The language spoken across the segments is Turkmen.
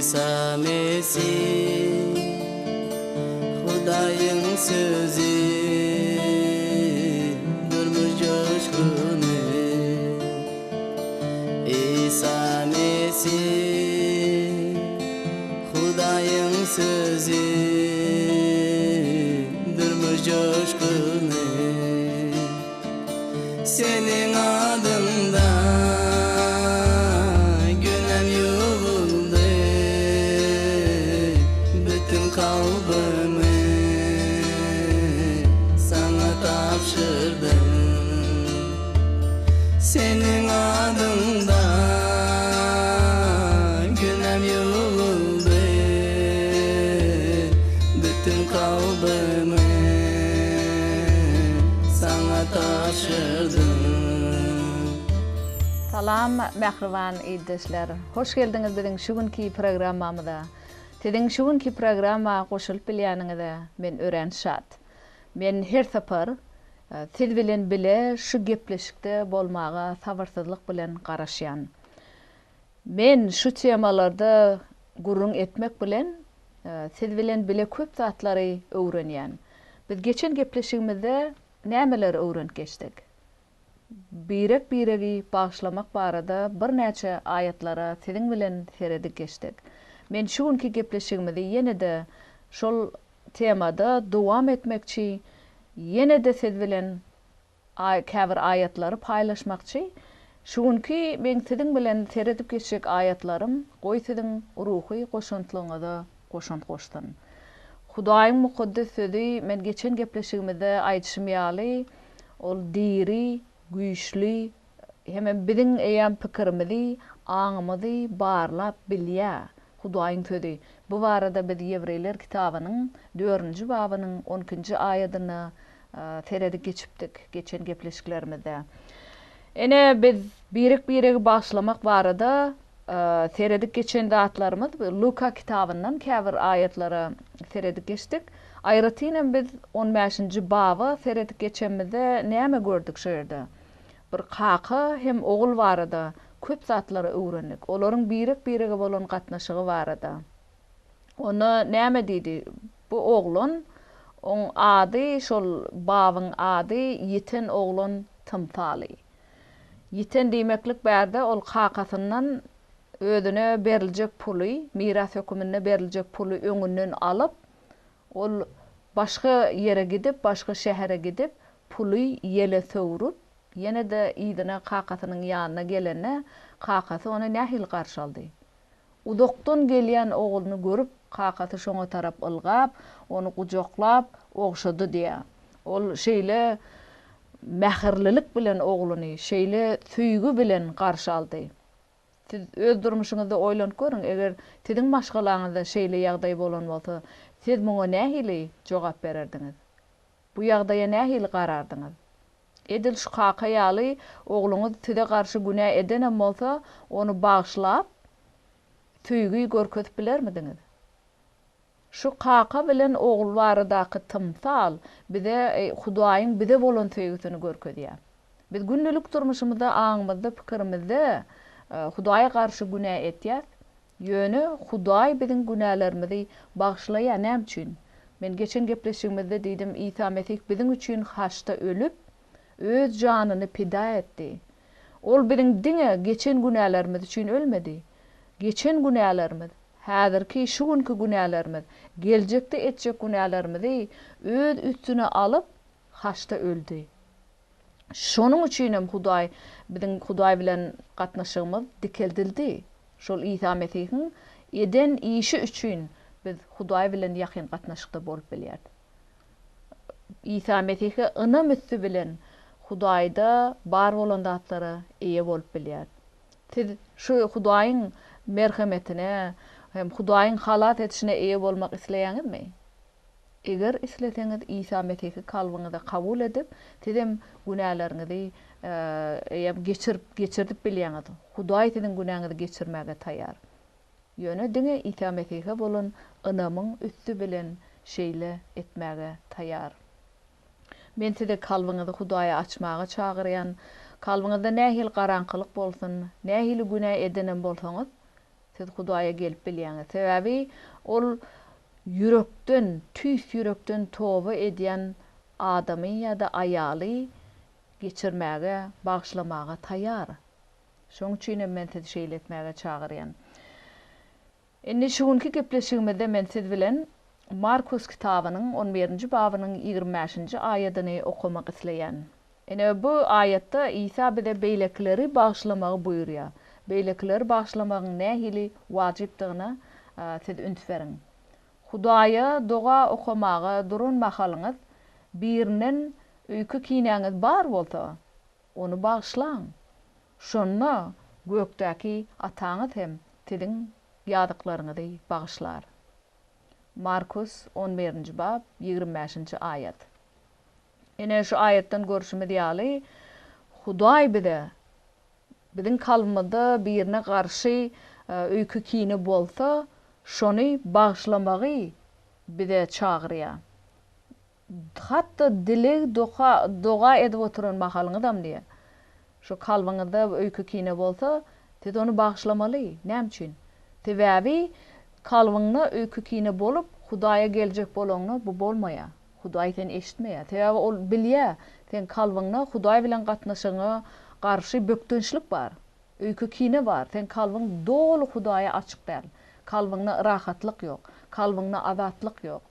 Isa Mesih Hudaýyň sözi Durmuş joşguny Isa Mesih Hudaýyň sözi Durmuş joşguny Seniň adyňda günäm ýuwuldy, Bütin kalbymy Saňa tabşyrdym. Seniň adyňda günäm ýuwuldy, Bütin kalbymy Saňa tabşyrdym. Salam mähriban ildeşler! Hoş geldiňiz biziň şu günki programmamyza. Siziň şu günki programma goşulyp bilýäniňize men örän şat. Men her sapar siz bilen bile şu gepleşikde bolmaga sabyrsyzlyk bilen garaşýan. Men şu temalarda gürrüň etmek bilen, siz bilen bile köp zatlary öwrenýän. Biz geçen gepleşigimizde nämeleri öwrenip geçdik? Birek-biregi bagyşlamak barada birnäçe aýatlara siziň bilen seredip geçdik. Men şu günki gepleşigimizi ýene-de şol temada dowam etmekçi, ýene-de siz bilen käbir aýatlary paýlaşmakçy. Şu günki meň siziň bilen seredip geçjek aýatlarym goý siziň ruhy goşantlygyňyza goşant goşsun. Hudaýyň Mukaddes Sözi men geçen gepleşigimizde aýdyşym ýaly ol diri, güýçli hemem biziň eýýäm pikirimizi, aňymyzy barlap bilýär. Hudaýyň Sözi. Bu barada biz Ýewreýler kitabynyň dördünji babynyň on ikinji aýadynda seredip geçipdik geçen gepleşiklerimizde. Ine, biz birek-biregi bagyşlamak barada seredip geçen zatlarymyz Luka kitabyndan käbir aýatlara seredip geçdik. Aýratyn hem biz on bäşinji baba seredip geçenimizde näme gördük şo ýerde? Bir kaka hem ogul barada köp zatlary öwrendik. Olaryň birek-birege bolan gatnaşygy barada. Onda näme diýdi? Bu oglan, oň ady, şol babyň ady ýiten oglan tymsaly. Ýiten diýmeklik bärde ol kakasyndan özüne beriljek puly, miras höküminde beriljek puly öňünden alyp, ol başga ýere gidip, başga şähere gidip, puly ýele sowrup, ýene-de yzyna kakasynyň ýanyna gelende, kakasy ony nähili garşy aldy? Uzakdan gelýän ogluny görüp, kakasy şoňa tarap ylgap, ony gujaklap, ogşady diýýär. Ol şeýle mähirlilik bilen ogluny, şeýle söýgi bilen garşy aldy. Siz öz durmuşyňyzda oýlanyp görüň, eger siziň maşgalaňyzda şeýle ýagdaý bolan bolsa, siz muňa nähili jogap bererdiňiz? Bu ýagdaýa nähili garardyňyz? Edil şu kaka ýaly, ogluňyz size garşy günä edenem bolsa, ony bagyşlap, söýgi görkezip bilermidiňiz? Şu kaka bilen ogul baradaky tymsal bize Hudaýyň bize bolan söýgüsini görkezýär. Biz gündelik durmuşymyzda aňymyzda, pikirimizde Hudaýa garşy günä etýäs. Ýöne Hudaý biziň günälerimizi bagyşlaýar. Näme üçin? Men geçen gepleşigimizde diýdim, Isa Mesih biziň üçin haçda ölüp, Öz janyny pida etdi. Ol biziň diňe geçen günälerimiz üçin ölmedi. Geçen günälerimiz, häzirki, şu günki günälerimiz, geljekde etjek günälerimizi Öz üstüne alyp, haçda öldi. Şonuň üçin hem Hudaý biziň Hudaý bilen gatnaşygymyz dikeldildi. Şol Isa Mesihiň eden işi üçin biz Hudaý bilen ýakyn gatnaşykda bolup bilýäris. Isa Mesihe ynam üsti bilen Hudaýda bar bolan zatlara eýe bolup bilýäris. Siz şu Hudaýyň merhemetine hem Hudaýyň halas edişine eýe bolmak isleýäňizmi? Eger isleseňiz Isa Mesihi kalbyňyza kabul edip, sizem günäleriňizi eýýäm geçirip, geçirdip bilýäňiz. Hudaý siziň günäňizi geçirmäge taýýar. Ýöne diňe Isa Mesihe bolan ynamyň üsti bilen şeýle etmäge taýýar. Men sizi kalbyňyzy Hudaýa açmaga çagyrýan. Kalbyňyzda nähili garaňkylyk bolsun, nähili günä edenem bolsaňyz, Siz Hudaýa gelip bilýäňiz. Sebäbi Ol ýürekden, tüýs ýürekden toba edýän adamy ýa-da aýaly geçirmäge, bagyşlamaga taýýar. Şonuň üçin hem men sizi şeýle etmäge çagyrýan. Indi şu günki gepleşigimizde men siz bilen Markus kitabynyň on birinji babynyň 25-nji aýadyny okamak isleýän. Ine, bu aýatda Isa bize beýlekileri bagyşlamagy buýurýar. Beýlekileri bagyşlamagyň nähili wajypdygyna siz üns beriň. Hudaýa doga okamaga duran mahalyňyz birinden öýke-kinäňiz bar bolsa, ony bagyşlaň. Şonda gökdäki Ataňyz hem siziň ýazyklaryňyzy bagyşlar. Markus on birinji bap, 25-nji aýat. Ine, şu aýatdan görşümiz ýaly, Hudaý bize, biziň kalbymyzda birine garşy öýke-kine bolsa, şony bagyşlamagy bize çagyrýar. Hatda dileg, doka, doga edip oturan mahalyňyzam diýýär. Şu kalbyňyzda öýke-kine bolsa, siz ony bagyşlamaly. Näme üçin? Sebäbi kalbyňda öýke-kine bolup, Hudaýa geljek bolaňda bu bolmaýar. Hudaý seni eşitmeýär. Sebäbi ol bilýär, seň kalbyňda Hudaý bilen gatnaşygyňa garşy bökdençlik bar. Öýke-kine bar. Seň kalbyň doly Hudaýa açyk däl. Kalbyňda rahatlyk ýok. Kalbyňda azatlyk ýok.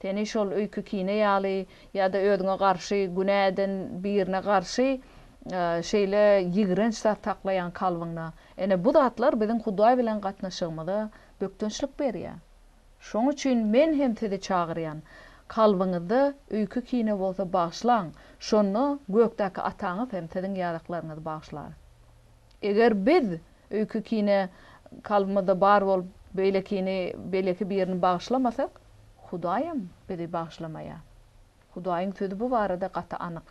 Seni şol öýke-kine ýaly ýa-da özüňe garşy günä eden birine garşy şeýle ýigrenç zat saklaýaň kalbyňda. Ene bu zatlar biziň Hudaý bilen gatnaşygymyza bökdençlik berýär. Şoň üçin men hem sizi çagyrýan, kalbyňyzda öýke-kine bolsa bagyşlaň, şonda gökdäki Ataňyz hem siziň ýazyklaryňyzy bagyşlar. Eger biz öýke-kine kalbymyzda bar bolup, beýlekini, beýleki birini bagyşlamasak, Hudaýam bizi bagyşlamaýar. Hudaýyň Sözi bu barada gaty anyk.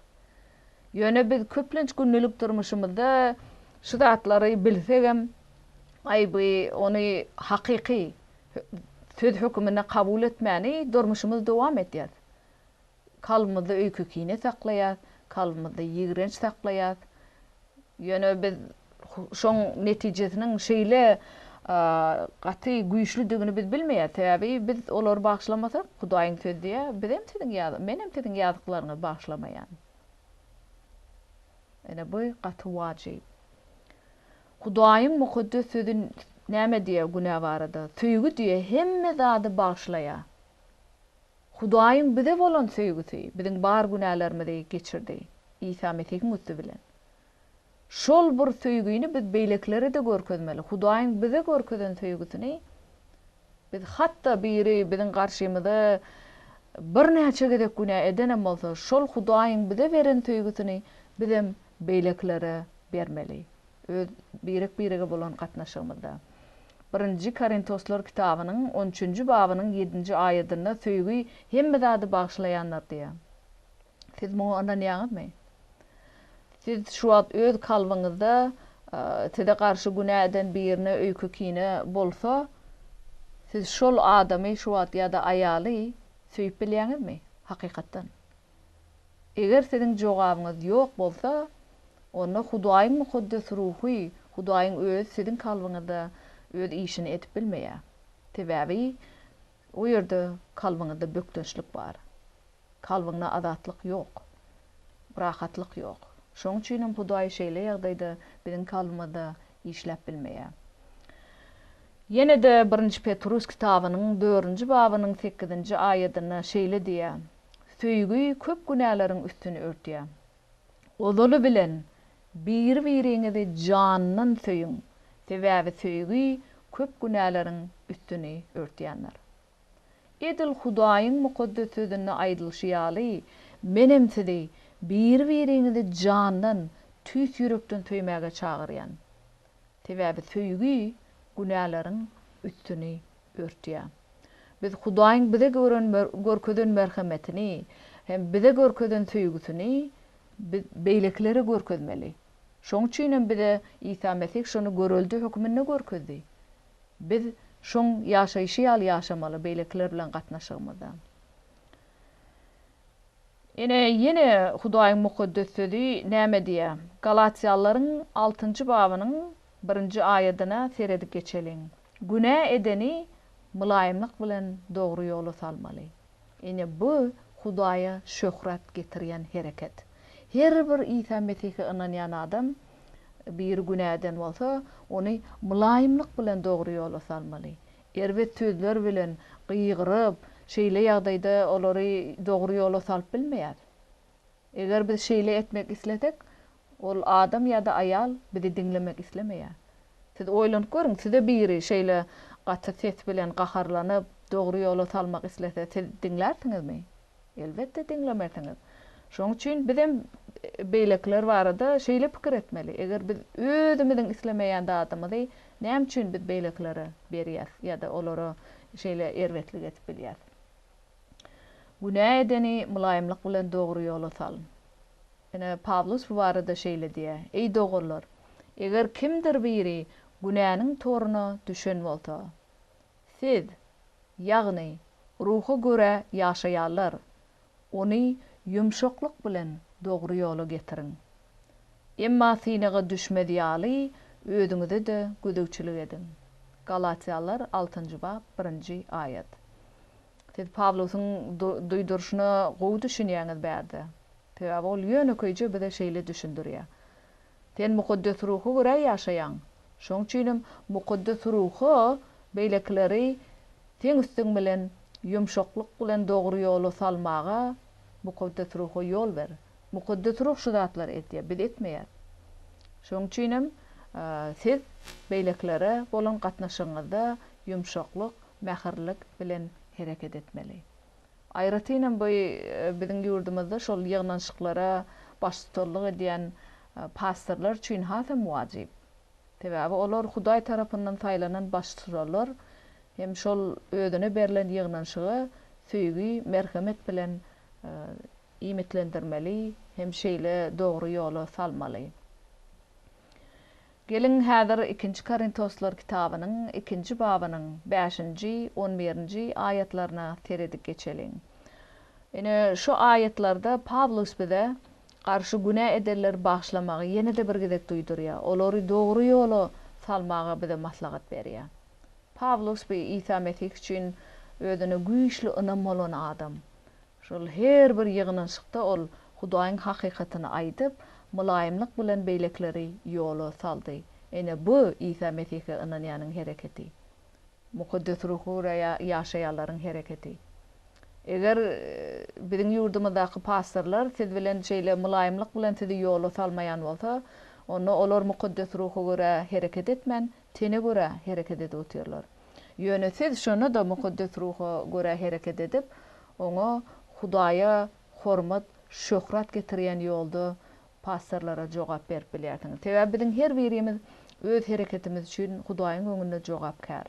Ýöne biz köplenç gündelik durmuşymyzda şu zatlary bilsegem, aý bu ony hakyky söz höküminde kabul etmäni durmuşymyzy dowam edýäs. Kalbymyzda öýke-kine saklaýas, kalbymyzda ýigrenç saklaýas. Ýöne biz şoň netijesiniň şeýle gaty güýçlüdigini biz bilmeýäs. Sebäbi biz olary bagyşlamasak, Hudaýyň sözi diýýär, bizem siziň ýa menem siziň ýazyklaryňyzy bagyşlamaýan. Ine bu gaty wajyp. Hudaýyň mukaddes sözi näme diýýär günä barada? Söýgi diýýär, hemme zady bagyşlaýar. Hudaýyň bize bolan söýgüsi biziň bar günälerimizi geçirdi, Isa Mesihiň üsti bilen. Şol bir söýgini biz beýlekilere-de görkezmeli. Hudaýyň bize görkezen söýgüsini biz hatda biri biziň garşymyza birnäçe gezek günä edenem bolsa, şol Hudaýyň bize beren söýgüsini bizem beýlekilere bermeli. Öz birek-birege bolan gatnaşygymyzda. Birinji Korintoslar kitabynyň on üçünji babynyň ýedinji aýadynda söýgi hemme zady bagyşlaýandyr diýýär. Siz muňa ynanýaňyzmy? Siz şu wagt öz kalbyňyzda size garşy günä eden birine öýke-kine bolsa, siz şol adamy şu wagt ýa-da aýaly söýüp bilýäňizmi? Hakykatdan. Eger siziň jogabyňyz ýok bolsa, onda Hudaýyň Mukaddes Ruhy, Hudaýyň Özi siziň kalbyňyzda öz işini edip bilmeýär. Sebäbi o ýerde kalbyňyzda bökdençlik bar. Kalbyňda azatlyk ýok. Rahatlyk ýok. Şonuň üçin hem Hudaý şeýle ýagdaýda biziň kalbymyzda işläp bilmeýär. Ýene-de Birinji Petrus kitabynyň dördünji babynyň sekizinji aýadynda şeýle diýýär, Söýgi köp günäleriň üstüni örtýär. Ozaly bilen, biri-biriňizi jandan söýüň, sebäbi söýgi köp günäleriň üstüni örtýändir. Edil Hudaýyň Mukaddes Sözünde aýdylyşy ýaly, menem sizi biri-biriňizi jandan, tüýs ýürekden söýmäge çagyrýan. Sebäbi söýgi günäleriň üstüni örtýär. Biz Hudaýyň bize gören görkezen merhemetini hem bize görkezen söýgüsini biz beýlekilere görkezmeli. Şoň üçin hem bize Isa Mesih şony görelde höküminde görkezdi. Biz şoň ýaşaýşy ýaly ýaşamaly beýlekiler bilen gatnaşygymyzda. Ine, ýene Hudaýyň Mukaddes Sözi näme diýýär? Galatiýalylaryň altynjy babynyň birinji aýadyna seredip geçeliň. Günä edeni mylaýymlyk bilen dogry ýola salmaly. Ine bu Hudaýa şöhrat getirýän hereket. Her bir Isa Mesihe ynanýan adam biri günä eden bolsa, ony mylaýymlyk bilen dogry ýola salmaly. Erbet sözler bilen gygyryp, şeýle ýagdaýda olary dogry ýola salyp bilmeýäs. Eger biz şeýle etmek islesek, ol adam ýa-da aýal bizi diňlemek islemeýär. Siz oýlanyp görüň, size biri şeýle gaty ses bilen gaharlanyp, dogry ýola salmak islese, siz diňlärsiňizmi? Elbetde, diňlemersiňiz. Şonuň üçin bizem beýlekiler barada şeýle pikir etmeli, eger biz özümiziň islemeýän zadymyzy näme üçin biz beýlekilere berýäs ýa-da olara şeýle erbetlik edip bilýäs? Günä edeni mylaýymlyk bilen dogry ýola sal. Ine, Pawlus bu barada şeýle diýýär, Eý, doganlar, eger kimdir biri günäniň toruna düşen bolsa, siz, ýagny Ruha görä ýaşaýanlar, ony ýumşaklyk bilen dogry ýola getiriň. Emma synaga düşmez ýaly, özüňize-de gözegçilik ediň. Galatýalylar altynjy bap, birinji aýat. Siz Pawlusyň duýduryşyna gowy düşünýäňiz bärde. Sebäbi ol ýönekeýje bize şeýle düşündirýär. Sen Mukaddes Ruha görä ýaşaýaň. Şoň üçinem Mukaddes Ruha beýlekileri seň üstüň bilen ýumşaklyk bilen dogry ýola salmaga Mukaddes Ruha ýol ber. Mukaddes Ruh şu zatlary edýär, biz etmeýäris. Şoň üçinem siz beýlekilere bolan gatnaşygyňyzda ýumşaklyk, mähirlilik bilen hereket etmeli. Aýratynam bu biziň ýurdumyzda şol ýygnanyşyklara baştutanlyk edýän pastorlar üçin hasam wajyp. Sebäbi olar Hudaý tarapyndan saýlanan baştutanlar hem şol özüne berlen ýygnanyşyga söýgi, merhemet bilen iýmitlendirmeli hem şeýle dogry ýola salmaly. Geliň, häzir Ikinji Korintoslar kitabynyň ikinji babynyň bäşinji, on birinji aýatlaryna seredip geçeliň. Ine, şu aýatlarda Pawlus bize garşy günä edenleri bagyşlamagy ýene-de bir gezek duýdurýar, olary dogry ýola salmaga bize maslahat berýär. Pawlus bu Isa Mesih üçin özüne güýçli ynam bolan adam. Şol her bir ýygnanyşykda ol Hudaýyň hakykatyny aýdyp, mylaýymlyk bilen beýlekileri ýola saldy. Ine, bu Isa Mesihe ynanýanyň hereketi. Mukaddes Ruha görä ýaşaýanlaryň hereketi. Eger biziň ýurdumyzdaky pastorlar siz bilen şeýle mylaýymlyk bilen sizi ýola salmaýan bolsa, onda olar Mukaddes Ruha görä hereket etmän, tene görä hereket edip otyrlar. Ýöne siz şonda-da Mukaddes Ruha görä hereket edip, Oňa Hudaýa hormat, şöhrat getirýän ýolda pastorlara jogap berip bilýärsiňiz. Sebäbi biziň her birimiz öz hereketimiz üçin Hudaýyň öňünde jogapkär.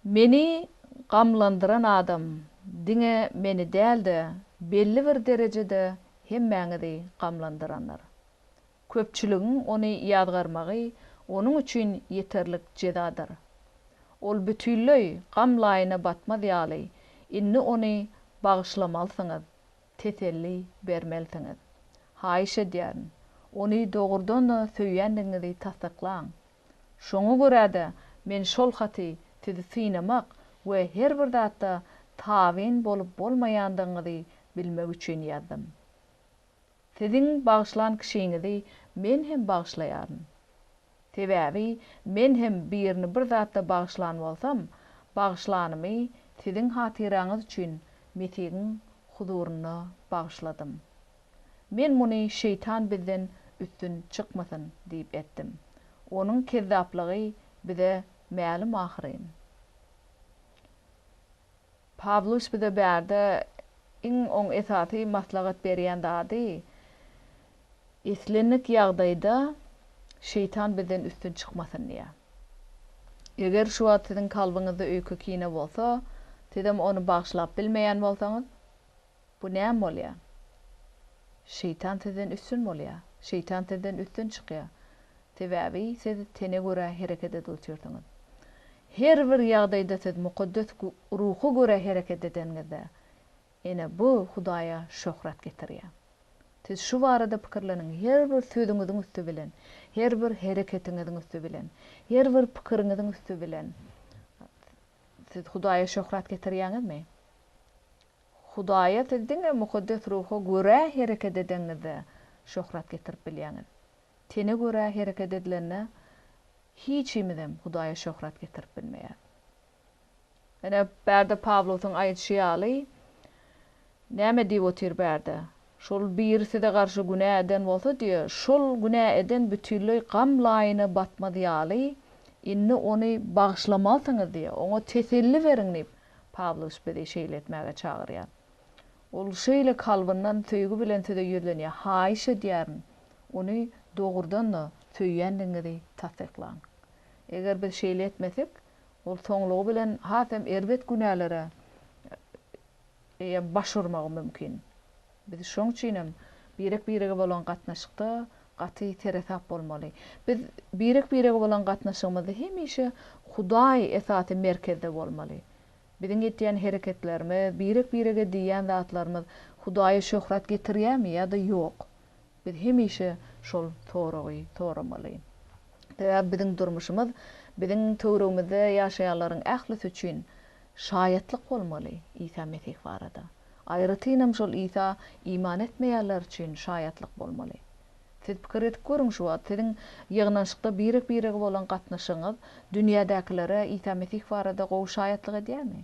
Meni gamlandyran adam diňe meni däl-de, belli bir derejede hemmäňizi gamlandyrandyr. Köpçüligiň ony ýazgarmagy onuň üçin ýeterlik jezadyr. Ol bütinleý gam laýyna batmaz ýaly, indi ony bagyşlamalysyňyz, teselli bermelisiňiz. Haýyş edýärin, ony dogrudan-da söýýändigiňizi tassyklaň. Şoňa görä-de, men şol haty sizi synamak we her bir zatda tabyn bolup bolmaýandygyňyzy bilmek üçin ýazdym. Siziň bagyşlan kişiňizi men hem bagyşlaýaryn. Sebäbi men hem birini bir zatda bagyşlan bolsam, bagyşlanymy siziň hatyraňyz üçin Mesihiň huzurynda bagyşladym. Men muny şeýtan bizden üstün çykmasyn diýip etdim. Onuň kezzaplygy bize mälim ahyryn. Pawlus bize bärde iň oň esasy maslahat berýän zady, islendik ýagdaýda şeýtan bizden üstün çykmasyn diýýär. Eger şu wagt siziň kalbyňyzda öýke-kine bolsa, sizem ony bagyşlap bilmeýän bolsaňyz, bu näme bolýar? Şeýtan sizden üstün bolýar. Şeýtan sizden üstün çykýar. Sebäbi siz tene görä hereket edip otyrsyňyz. Her bir ýagdaýda siz Mukaddes Ruha görä hereket edeniňizde, ine bu Hudaýa şöhrat getirýär. Siz şu barada pikirleniň, her bir sözüňiziň üsti bilen, her bir hereketiňiziň üsti bilen, her bir pikiriňiziň üsti bilen siz Hudaýa şöhrat getirýäňizmi? Hudaýa siz diňe Mukaddes Ruha görä hereket edeňizde şöhrat getirip bilýäňiz. Tene görä hereket edilende hiçimizem Hudaýa şöhrat getirip bilmeýär. Ine, bärde Pawlusyň aýdyşy ýaly, näme diýip otyr bärde? Şol biri size garşy günä eden bolsa diýýär, şol günä eden bütinleý gam laýyna batmaz ýaly, indi ony bagyşlamalysyňyz diýýär, oňa teselli beriň diýip, Pawlus bizi şeýle etmäge çagyrýar. Ol şeýle kalbyndan söýgi bilen size ýüzlenýär, Haýyş edýärin, ony dogrudan-da söýýändigiňizi tassyklaň. Eger biz şeýle etmesek, Ol soňlugy bilen has hem erbet günälere eýe baş urmagy mümkin. Biz şoň üçin hem birek-birege bolan gatnaşykda gaty seresap bolmaly. Biz birek-birege bolan gatnaşygymyzda hemişe Hudaý esasy merkezde bolmaly. Biziň etýän hereketlerimiz, birek-birege diýýän zatlarymyz Hudaýa şöhrat getirýärmi ýa-da ýok? Biz hemişe şol soragy soramaly. Sebäbi biziň durmuşymyz biziň töweregimizde ýaşaýanlaryň ählisi üçin şaýatlyk bolmaly Isa Mesih barada. Aýratynam şol Isa iman etmeýänler üçin şaýatlyk bolmaly. Siz pikir edip görüň şu wagt siziň ýygnanyşykda birek-birege bolan gatnaşygyňyz dünýädäkilere Isa Mesih barada gowy şaýatlyk edýärmi?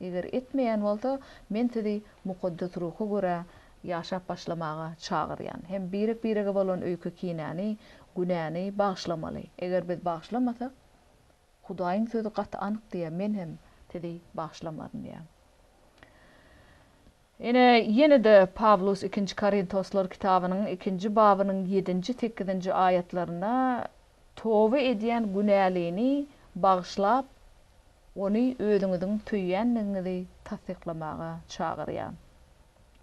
Eger etmeýän bolsa, men sizi Mukaddes Ruha görä ýaşap başlamaga çagyrýan. Hem birek-birege bolan öýke-kinäni, günäni bagyşlamaly. Eger biz bagyşlamasak, Hudaýyň Sözi gaty anyk diýýär, Men hem sizi bagyşlamaryn diýýär. Ine, ýene-de Pawlus Ikinji Korintoslar kitabynyň ikinji babynyň ýedinji, sekizinji aýatlarynda toba edýän günälini bagyşlap, ony özüňiziň söýýändigiňizi tassyklamaga çagyrýar.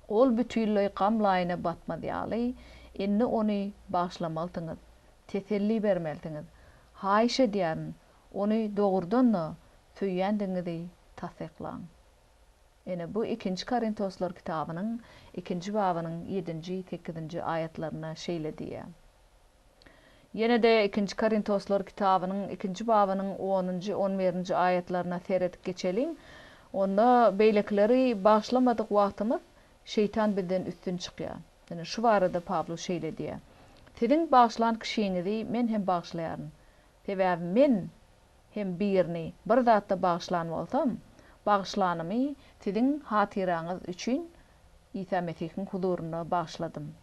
Ol bütinleý gam laýyna batmaz ýaly, indi ony bagyşlamalysyňyz, teselli bermelisiňiz. Haýyş edýärin, ony dogrudan-da söýýändigiňizi tassyklaň. Ine, bu Ikinji Korintoslar kitabynyň ikinji babynyň ýedinji, sekizinji aýatlarynda şeýle diýýär. Ýene-de Ikinji Korintoslar kitabynyň ikinji babynyň onunjy, on birinji aýatlaryna seredip geçeliň. Onda beýlekileri bagyşlamadyk wagtymyz Şeýtan bizden üstün çykýar. Ine, şu barada Pawlus şeýle diýýär, Siziň bagyşlan kişiňizi men hem bagyşlaýaryn. Sebäbi men hem birini bir zatda bagyşlan bolsam, bagyşlanymy siziň hatyraňyz üçin Isa Mesihiň huzurynda bagyşladym.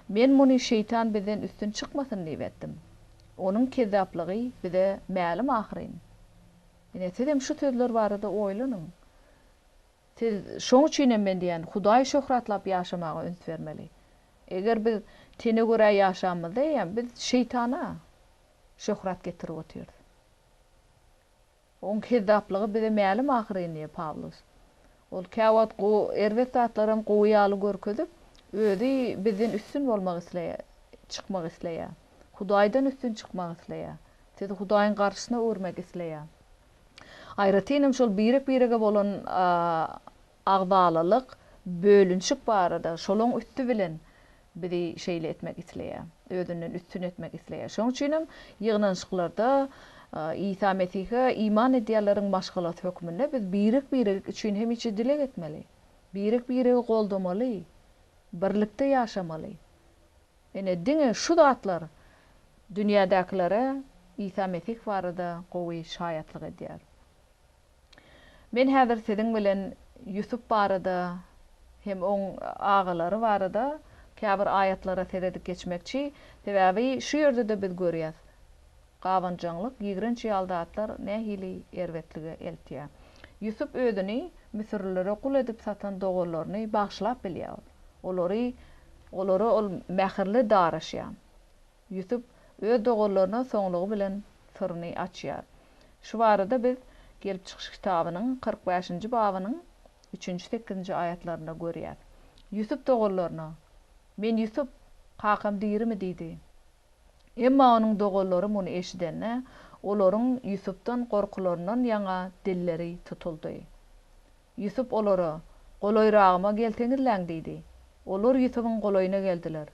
Men muny şeýtan bizden üstün çykmasyn diýip etdim. Onuň kezzaplygy bize mälim ahyryn. Ine, sizem şu sözler barada oýlanyň. Siz, şoň üçin hem men diýýän, Hudaýy şöhratlap ýaşamaga üns bermeli. Eger biz tene görä ýaşamyzda eýýäm biz şeýtana şöhrat getirip otyrys. Oň kezzaplygy bize mälim ahyryn diýýär Pawlus. Ol käwagt gowy, erbet zatlaram gowy ýaly görkezip, özi bizden üstün bolmak isleýär, çykmak isleýär. Hudaýdan üstün çykmak isleýär. Sizi Hudaýyň garşysyna öwürmek isleýär. Aýratynam şol birek-birege bolan agzalalyk, bölünişik barada, şolaň üsti bilen bizi şeýle etmek isleýär, özünden üstün etmek isleýär. Şonuň üçin hem ýygnanyşyklarda Isa Mesihe iman edýänleriň maşgalasy hökmünde biz birek-birek üçin hemişe dileg etmeli. Birek-biregi goldamaly, birlikde ýaşamaly. Ine, diňe şu zatlar dünýädäkilere Isa Mesih barada gowy şaýatlyk edýär. Men häzir siziň bilen Ýusup barada hem oň agalary barada käbir aýatlara seredip geçmekçi. Sebäbi şu ýerde-de biz görýäs, gabanjaňlyk, ýigrenç ýaly zatlar nähili erbetlige eltýär. Ýusup özüni müsürlilere gul edip satan doganlaryny bagyşlap bilýär. Olary, olara ol mähirli daraşýar. Ýusup öz doganlaryna soňlugy bilen syryny açýar. Şu barada biz Gelip çykyş kitabynyň 45-nji babynyň üçünji-sekizinji aýatlarynda görýäs. Ýusup doganlaryna, Men Ýusup, kakam dirimi diýdi. Emma onuň doganlary muny eşidende, olaryň Ýusupdan gorkularyndan ýaňa dilleri tutuldy. Ýusup olara, Golaýragyma gelseňizläň diýdi. Olar Ýusubyň golaýyna geldiler.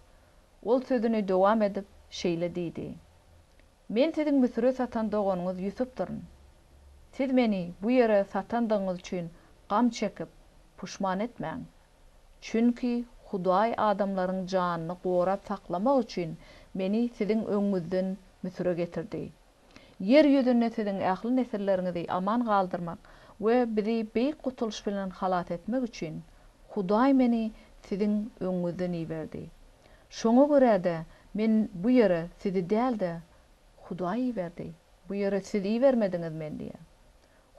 Ol sözüni dowam edip, şeýle diýdi, Men siziň Müsüre satan doganyňyz Ýusupdyryn. Siz meni bu ýere satandygyňyz üçin gam çekip, puşman etmäň. Çünki Hudaý adamlaryň janyny gorap saklamak üçin meni siziň öňüňizden Müsüre getirdi. Ýer ýüzünde siziň ähli nesilleriňizi aman galdyrmak we bizi beýik gutulyş bilen halas etmek üçin, Hudaý meni siziň öňüňizden iberdi. Şoňa görä-de, men bu ýere sizi däl-de, Hudaý iberdi. Bu ýere siz ibermediňiz meni diýýär.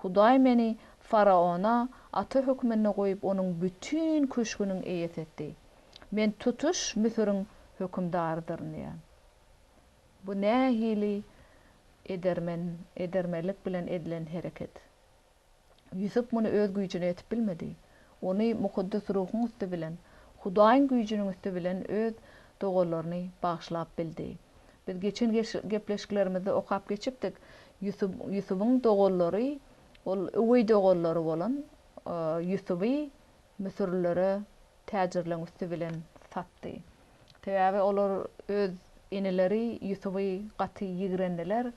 Hudaý meni faraona ata hökmünde goýup, onuň bütin köşgüniň eýesi etdi. Men tutuş Müsüriň hökümdarydyryn diýýär. Bu nähili edermen, edermenlik bilen edilen hereket. Ýusup muny öz güýjüne etip bilmedi. Ony Mukaddes Ruhuň üsti bilen, Hudaýyň güýjüniň üsti bilen öz doganlaryny bagyşlap bildi. Biz geçen gepleşiklerimizde okap geçipdik, Ýusup, Ýusubyň doganlary, ol öweý doganlary bolan Ýusuby müsürlilere täjirleň üsti bilen satdy. Sebäbi olar öz eneleri Ýusuby gaty ýigrendiler.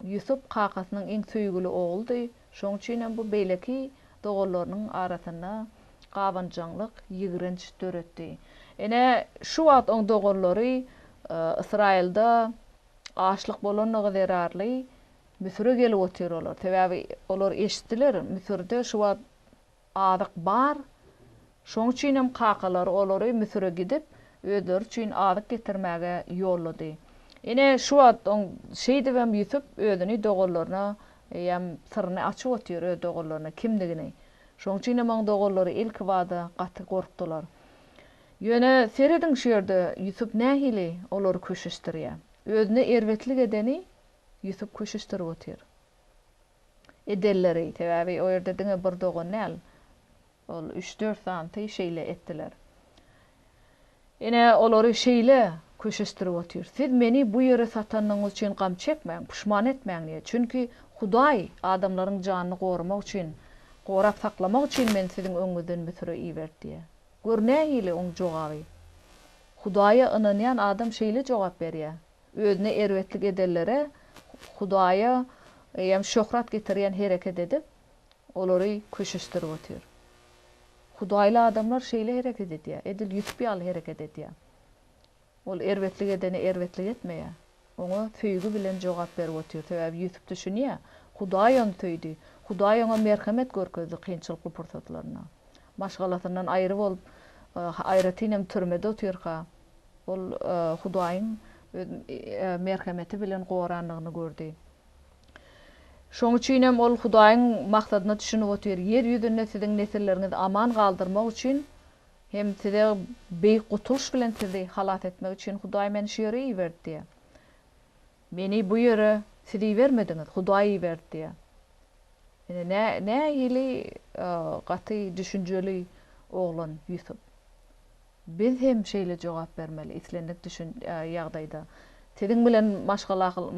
Ýusup kakasynyň iň söýgüli ogludy, şoň üçin hem bu beýleki doganlarynyň arasynda gabanjaňlyk, ýigrenç döretdi. Ine, şu wagt oň doganlary Ysraýylda açlyk bolanlygy zerarly Müsüre gelip otyr olar. Sebäbi olar eşitdiler, Müsürde şu wagt Azyk bar. Şoň üçinem kakalary olary Müsüre gidip, özleri üçin azyk getirmäge ýollady. Ine, şu wagt oň şeýdibem Ýusup özüni doganlaryna eýýäm syryny açyp otyr öz doganlaryna kimdigini. Şoň üçinem oň doganlary ilkibada gaty gorkdular. Ýöne serediň şu ýerde Ýusup nähili olary köşeşdirýär. Özüne erbetlik edeni Ýusup köşeşdirip otyr. Edenleri, sebäbi o ýerde diňe bir dogan däl, ol üç-dört sanysy şeýle etdiler. Ine, olary şeýle köşeşdirip otyr, Siz meni bu ýere satanyňyz üçin gam çekmäň, puşman etmäň diýýär. Çünki Hudaý adamlaryň janyny goramak üçin, gorap saklamak üçin meni siziň öňüňizden Müsüre iberdi diýýär. Gör nähili oň jogaby! Hudaýa ynanýan adam şeýle jogap berýär. Özüne erbetlik edenlere Hudaýa eýýäm şöhrat getirýän hereket edip, olary köşeşdirip otyr. Hudaýly adamlar şeýle hereket edýär, edil Ýusup ýaly hereket edýär. Ol erbetlik edene erbetlik etmeýär. Oňa söýgi bilen jogap berip otyr. Sebäbi Ýusup düşünýär, Hudaý ony söýdi. Hudaý oňa merhemet görkezdi kynçylykly pursatlarynda. Maşgalasyndan aýry bolup, aýratyn hem türmede otyrka, Ol Hudaýyň öz merhemeti bilen gorandygyny gördi. Şonuň üçin hem ol Hudaýyň maksadyna düşünip otyr, Ýer ýüzünde siziň nesilleriňizi aman galdyrmak üçin hem size beýik gutulyş bilen sizi halas etmek üçin Hudaý meni şu ýere iberdi diýýär. Meni bu ýere siz ibermediňiz, Hudaý iberdi diýýär. Ine, nähili gaty düşünjeli oglan Ýusup. Biz hem şeýle jogap bermeli, islendik düşün ýagdaýda. Siziň bilen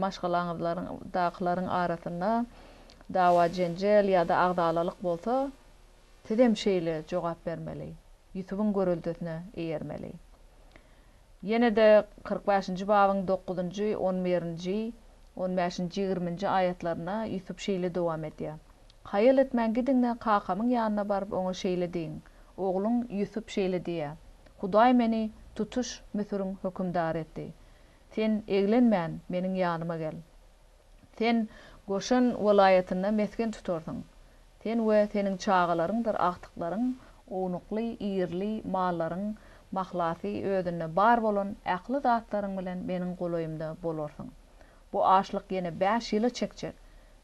maşgalaňyzdakylaryň arasynda dawa-jenjel ýa-da agzalalyk bolsa, siz hem şeýle jogap bermeli, Ýusubyň göreldesine eýermeli. Ýene-de 45-nji babyň dokuzynjy, on birinji, on bäşinji, ýigriminji aýatlarynda Ýusup şeýle dowam edýär, Haýal etmän gidiň-de, kakamyň ýanyna baryp, oňa şeýle diýiň, Ogluň Ýusup şeýle diýýär, Hudaý meni tutuş Müsüriň hökümdary etdi. Sen eglenmän, meniň ýanyma gel. Sen Goşen welaýatynda mesgen tutarsyň. Sen we seniň çagalaryňdyr agtyklaryň, ownukly-irili mallaryň mahlasy özünde bar bolan ähli zatlaryň bilen meniň golaýymda bolarsyň. Bu açlyk ýene bäş ýyla çekjek.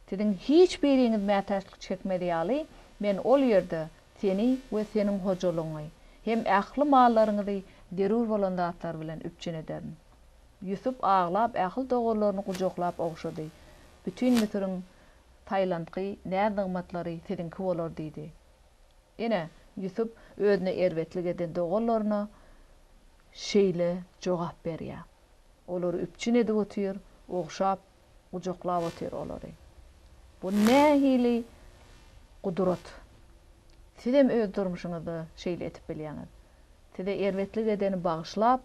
Siziň hiç biriňiz mätäçlik çekmez ýaly, men ol ýerde seni we seniň hojalygyňy hem ähli mallaryňyzy zerur bolan zatlar bilen üpjün ederin. Ýusup aglap ähli doganlaryny gujaklap ogşady. Bütin Müsüriň saýlantgy näz-nygmatlary siziňki bolar diýdi. Ine, Ýusup özüne erbetlik eden doganlaryna şeýle jogap berýär. Olary üpjün edip otyr, ogşap, gujaklap otyr olary. Bu nähili gudrat! Sizem öz durmuşyňyzda şeýle edip bilýäňiz. Size erbetlik edeni bagyşlap,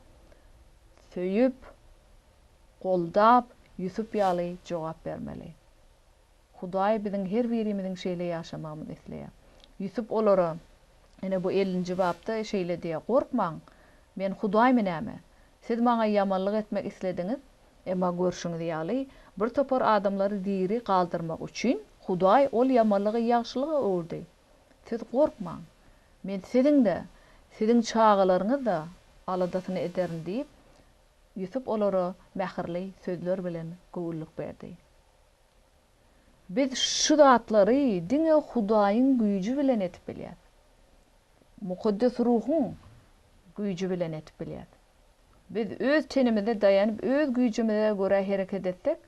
söýüp, goldap, Ýusup ýaly jogap bermeli. Hudaý biziň her birimiziň şeýle ýaşamagymyzy isleýär. Ýusup olara, ine bu ellinji bapda şeýle diýýär, Gorkmaň, men Hudaýmy näme? Siz maňa ýamanlyk etmek islediňiz, emma görşüňiz ýaly, bir topar adamlary diri galdyrmak üçin Hudaý ol ýamanlygy ýagşylyga öwürdi. Siz gorkmaň, men siziň-de, siziň çagalaryňyz-da aladasyny ederin diýip, Ýusup olara mähirli sözler bilen göwünlik berdi. Biz şu zatlary diňe Hudaýyň güýji bilen edip bilýäris. Mukaddes Ruhuň güýji bilen edip bilýäris. Biz öz tenimize daýanyp, öz güýjümize görä hereket etsek,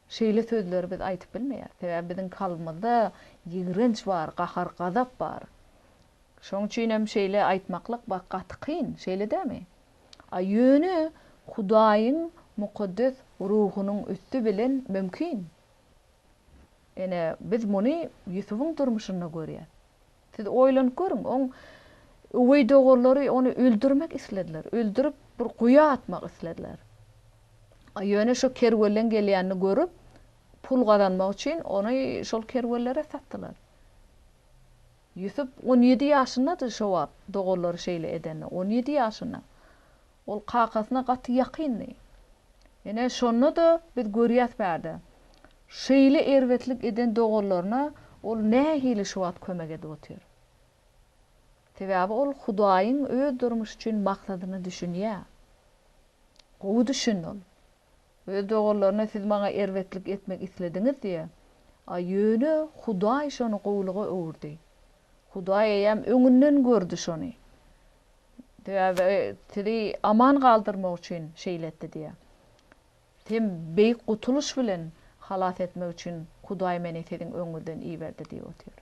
şeýle sözleri biz aýdyp bilmeýäris. Sebäbi biziň kalbymyzda ýigrenç bar, gahar-gazap bar. Şonuň üçin hem şeýle aýtmaklyk gaty kyn, şeýle dälmi? A ýöne Hudaýyň mukaddes ruhunyň üsti bilen mümkin. Ine, biz muny Ýusubyň durmuşynda görýäs. Siz oýlanyp görüň, oň öweý doganlary ony öldürmek islediler, öldürip bir guýa atmak islediler. A ýöne şo kerwenleň gelýänini görüp, pul gazanmak üçin ony şol kerwenlere satdylar. Ýusup on ýedi ýaşyndady şo wagt doganlary şeýle edende, on ýedi ýaşynda. Ol kakasyna gaty ýakyndy. Ine, şonda-da biz görýäs bärde, şeýle erbetlik eden doganlaryna ol nähili şu wagt kömek edip otyr. Sebäbi ol Hudaýyň öz durmuşy üçin maksadyna düşünýär. Gowy düşündi ol. Öz doganlaryna siz maňa erbetlik etmek islediňiz diýýär. A ýöne Hudaý şony gowulyga öwürdi. Hudaý eýýäm öňünden gördi şony. Sebäbi sizi aman galdyrmak üçin şeýle etdi diýýär. Hem beýik gutulyş bilen halas etmek üçin Hudaý meni siziň öňüňizden iberdi diýip otyr.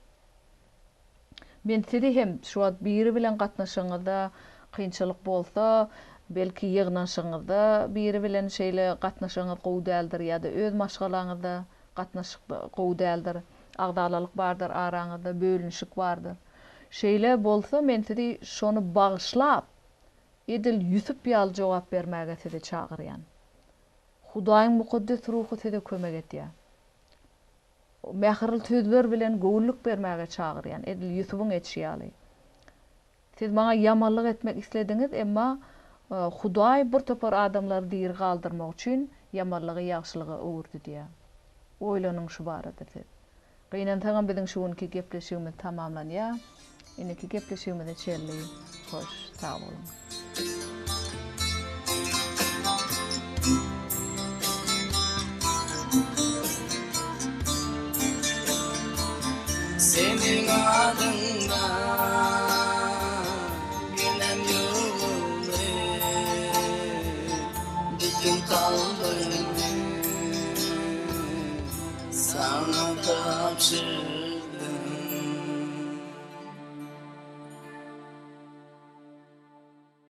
Men sizi hem şu wagt biri bilen gatnaşygyňyzda kynçylyk bolsa, belki ýygnanyşygyňyzda biri bilen şeýle gatnaşygyňyz gowy däldir ýa-da öz maşgalaňyzda gatnaşyk gowy däldir, agzalalyk bardyr araňyzda, bölünişik bardyr. Şeýle bolsa men sizi şony bagyşlap, edil Ýusup ýaly jogap bermäge sizi çagyrýan. Hudaýyň mukaddes ruhy size kömek edýär. Mähirli sözler bilen göwünlik bermäge çagyrýan, edil Ýusubyň edişi ýaly. Siz maňa ýamanlyk etmek islediňiz, emma Hudaý bir topar adamlary diri galdyrmak üçin ýamanlygy ýagşylyga öwürdi diýýär. Oýlanyň şu barada siz. Gynansagam biziň şu günki gepleşigimiz tamamlanýar. Indiki gepleşigimize çenli hoş sag boluň. Seniň adyňdan ginem ýuwuldy Bütin kalbymy saňa tabşyrdym.